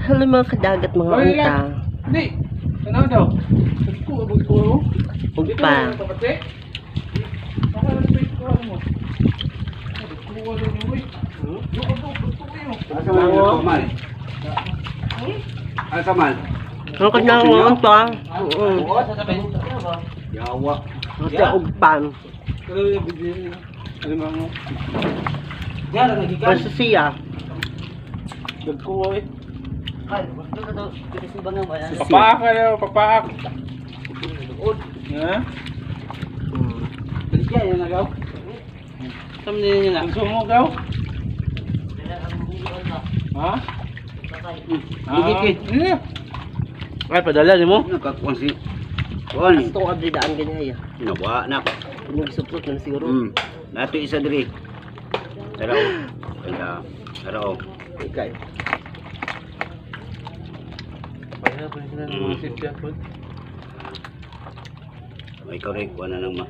Hello, mga kadagat, mga Oy, unta. Hindi. Ano daw? Ko abot ko. Ugpa. Kapate. Ako lang space ko ano mo. Kuha daw niyo, uy. Yo abo ko kayo. Asa man yung kumal? Asa man? Ang kanyang mga unta. Oo. Yawa. Sa ugpan. Pero yung video ano mo? Basta siya. Dagko eh. Sisi. Papaak ka daw, papaak. Ha? Gusto mo gaw? Ha? Bigit, Eh. Ay, padala ni mo. Nakakuan si Kuan. Gusto ko abri daan ganyan ya. Nawa na. Inyong gisuplot na siguro. Nato isa diri. Tara o. Tara. Tara o. Okay. May ikaw rin kuan na nang ma.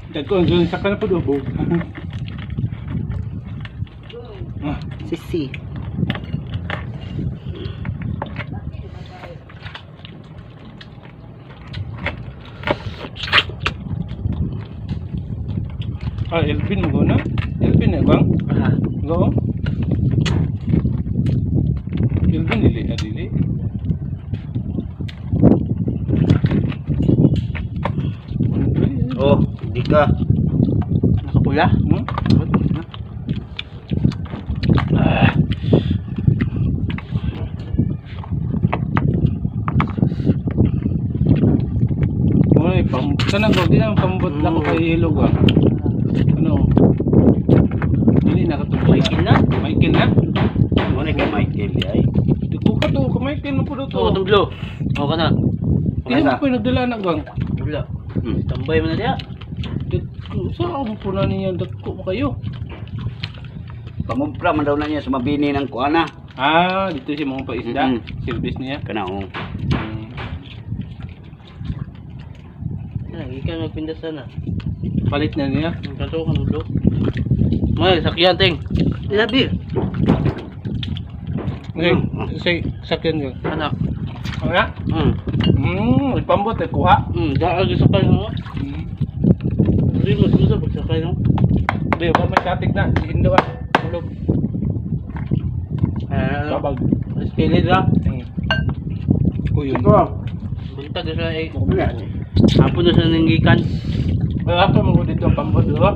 Dagko ang sa kana pa do. Ah. Sisi. Ah, Elvin mo na? Elvin eh, bang? Aha. Go. Elvin dili na dili. Oh, hindi ka. Nakapula. Hmm? Ah. Oy, pam kana ko di na pambot na ko kay ilog ah. Ano? Dili na katong Michael na. Michael na. Mo na kay Michael ay. Dito ka to, ka Michael mo po to. Oo, itong blue. Oo ka na. Kaya mo po nagdala na gang. Wala. Hmm. Tambay mo na diya. Dito sa mo po na niya dagko mo kayo. Pamumpra man daw na niya sa mabini ng kuan na. Ah, dito siya mga paisda. Service niya. Kana oh. Lagi ka magpindas na. Palit na niya. Ang kato ka ng blue. May sakyan ting. Labi. Okay, say sakyan yun. Anak. Ano na? Ipambot eh, kuha. Daag sakay no. Hindi mo susa pagsakay no. Di ba may katig na? Si Indo ah. Tulog. Ah, Babag. Spilid ra. Kuyon. Buntag na siya eh. Hapon na siya nanggikan. Wala pa mo dito ang pambot, di ba?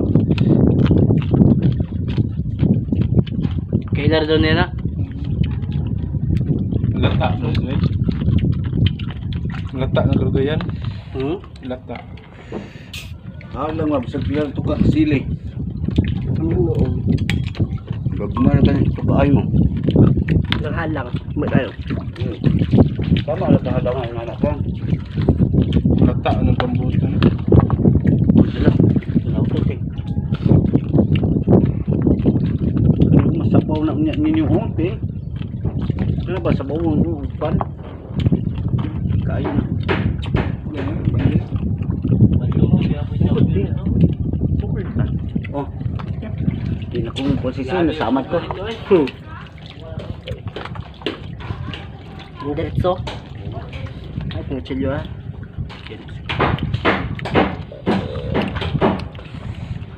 Kailar daw niya na. Lata no, eh. Lata na kalugayan. Lata. Halang ma bisag pila to ka sili. Ano? Gagma na tayo to kaayo. Nang halang. Mag-ayo. Tama lang halangan ang anak ko. Lata ng pambot. Ano? Wala. Wala ko ting. Ano masabaw na niya ninyo oh, te. Ano ba sabaw mo pan? Kayo na. Bukod din. Bukod pa. Oh. Di na kong posisyon nasamad ko. Ang diretso. Ay, kutsilyo ah.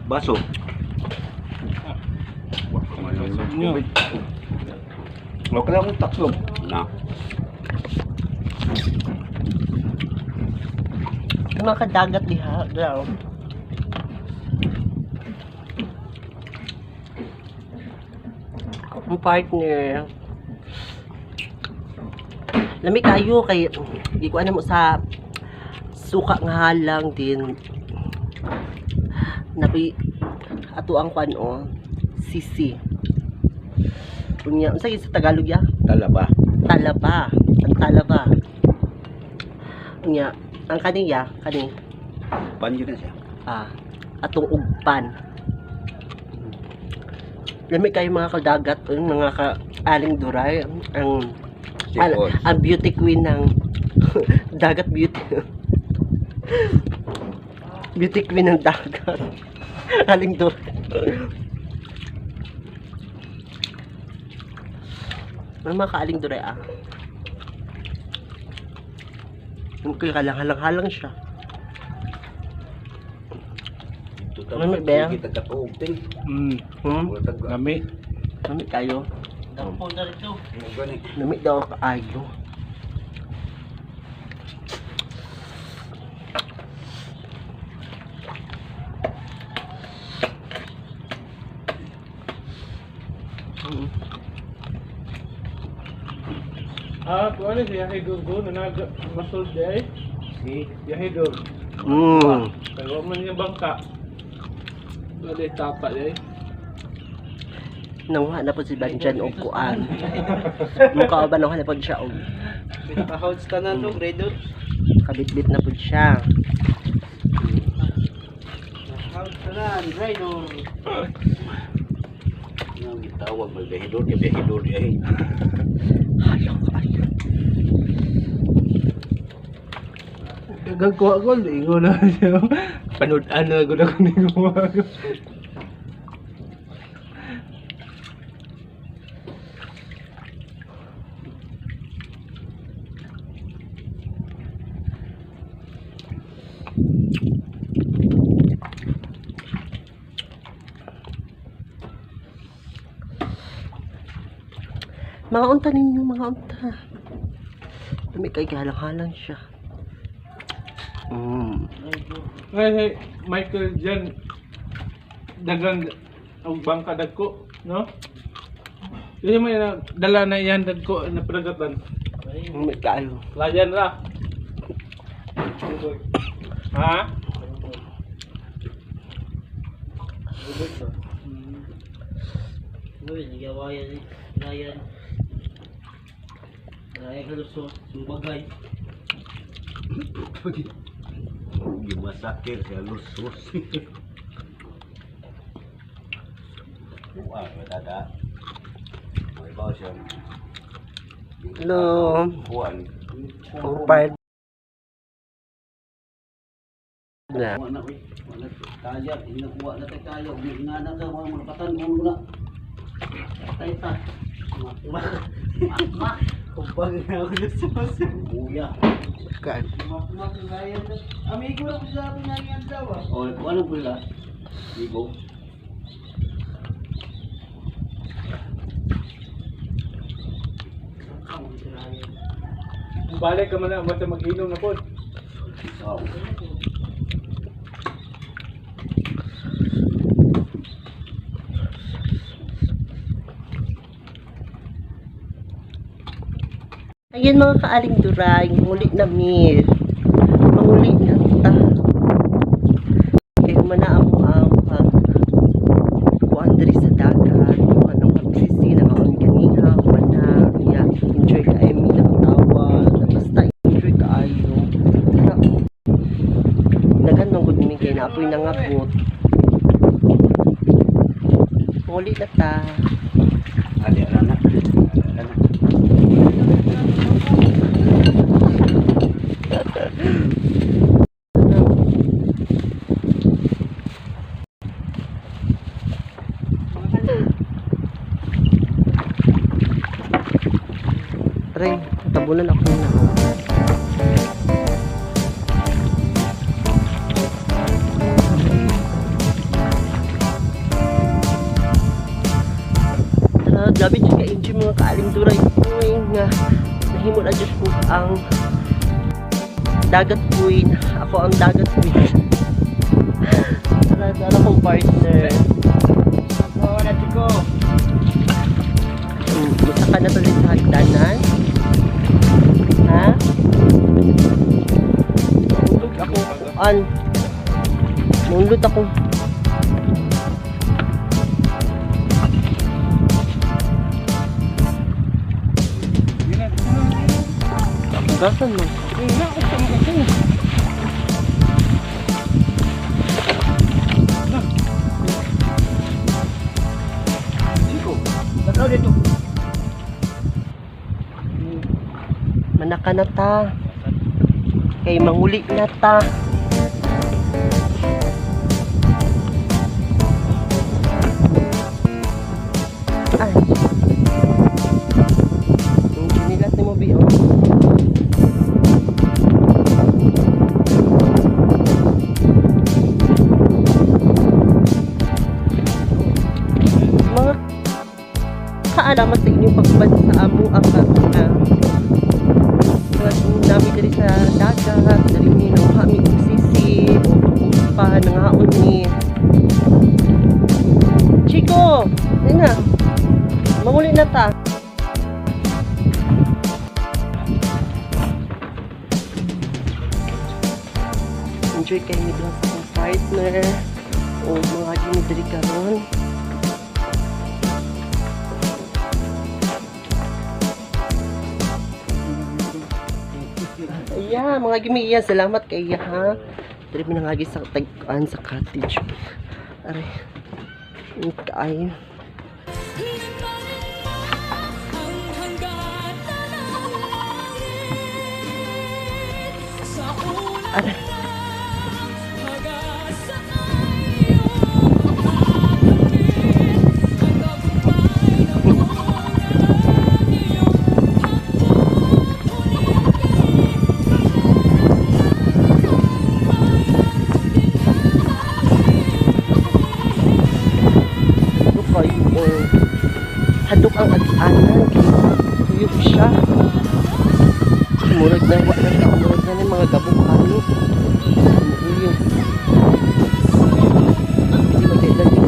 Baso. Nyo. Wala lang akong taksob. Na. Yung mga kadagat diha. Daw. Ang partner. Lami kayo kay di ko alam mo sa suka nga halang din. Napi ato ang kwan o sisi. Unya, unsa gyud sa Tagalog ya? Talaba. Talaba. Ang talaba. Unya, ang kaniya, kani Pan yun na siya. ah, atong ugpan. Lami kayo mga kadagat, ang mga ka-aling duray, ang, Sipon. ang beauty queen ng dagat beauty. Beauty queen ng dagat. Aling Duray. May mga kaaling Duray ah. Yung kaya halang-halang siya. Dito ta. Ano, Bea? Kita ka ting. Hmm? Wala tag. Lami. Nami kayo. Dampo na rito. Mo gani. Nami daw kaayo. Ah, kuha ni si Yahidor go na nag masold day. Si Yahidor. Pero man yung bangka. Wala tapa day. Nanguha na po si Banjan og kuan. Mukha ba nanguha na po siya og Pinaka-house tanan to, grader. kabitbit na po siya. House tanan, grader. Nga gitawag mal gahidor kay gahidor di ay. Halang kaayo. Gagkuha ko, ingo na siya. Panood-an na gud ako ni gumawa. Mga unta ninyo, mga unta. Nami kay halang-halang siya. Ay, hey, Michael Jan dagan og bangka dagko, no? Dili mo na dala na yan dagko na padagatan. Nami kaayo. Layan ra. Ha? Uy, nagawayan eh. Ryan. Ryan Haluso, Sumbagay. Gimasakir siya lusos. Buang dada. May bawo siya. Hello. Buang. Ang part na. Wa na uy. Wa na kaya, inakuha na tay kaya ug nga na ka mga malapatan mo na. Tay ta. Mak. Kumpag na ako lusos. Kuya. Kan. Mak Ryan. Amigo na ko sabi na yan daw ah. Oh, ano pula? Ligo. Balik ka man na basta mag-inom na pod. Wow. Ayan mga kaaling duray, muli na mi. Manguli na ta. Kay humana amo ang pag kuan diri sa dagat, anong pagsisi na maon ganiha, humana, ya, enjoy ka mi nakatawa, basta enjoy kaayo. Tara. Daghan man gud mi kay naapoy nangabot. Muli na ta. Ali ala na. Ala na. Pre, tabunan ako na. Tara, grabe dyan ka-enjoy mga kaaling duray. Uy, nga, nahimo na Diyos ko ang dagat queen. Ako ang dagat queen. Tara, tara kong partner. Wala chiko. Musa ka na tuloy sa hagdanan? Ha? Mundot ako. An? Mundot ako. Gasan mo. Chico, tanaw dito. Manaka na ta. Kay manguli na ta. Salamat sa inyong pag-uban sa amo ang karon. Nami diri sa dagat, diri mi no kami og sisi o pa nangaon ni Chico, ayun na. Manguli na ta. Enjoy kayo ni sa akong partner o mga gini diri karon. Yeah, mga gimiya, salamat kay iya ha. Diri mi nangagi sa tagkuan sa cottage. Aray. Init kaayo. Aray. Hadok kayo o hadok ang agianan kay tuyok siya. Murag na wa na siya, murag na ni mga gabok kayo. Uyog. Hindi magkailan yun.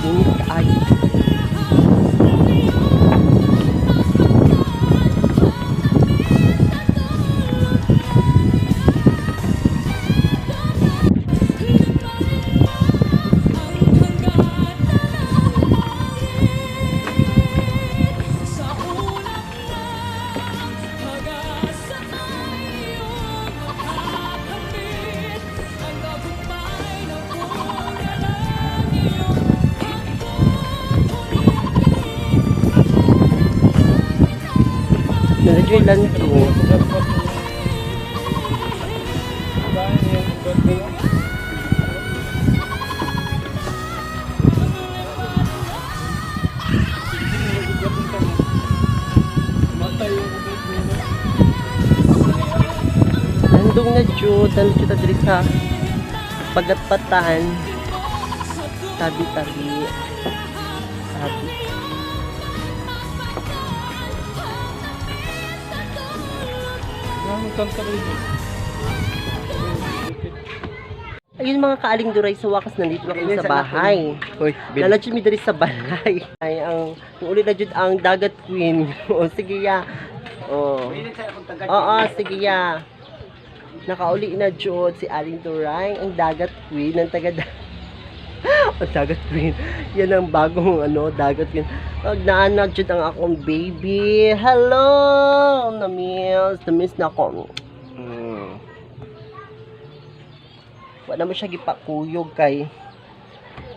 Init kaayo. Nag-enjoy lang to. Nandong na jud, nandun jud ta diri sa pagatpatan. Tabi-tabi. Tabi. Ayun mga kaaling duray, sa wakas nandito na kami sa bahay. Hoy, Naladyo mi diri sa balay. Ay, ang uli na jud ang dagat queen. O sige ya. O. Oo, sige ya. Nakauli na jud si Aling Duray, ang dagat queen ng taga ang dagat queen. Yan ang bagong ano, dagat queen. Pag naana jud ang akong baby. Hello! Namiss, namiss na ako. Wala mo siya gipakuyog kay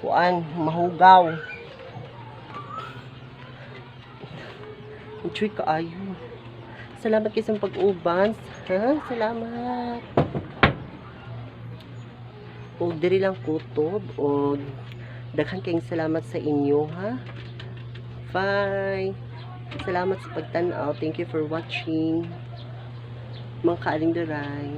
kuan, mahugaw. Enjoy kaayo. Salamat kay sa pag-uban. Ha? Salamat. Og diri lang kutob og daghan kayong salamat sa inyo ha. Bye. Salamat sa pagtan-aw. Thank you for watching. Mga kaaling duray.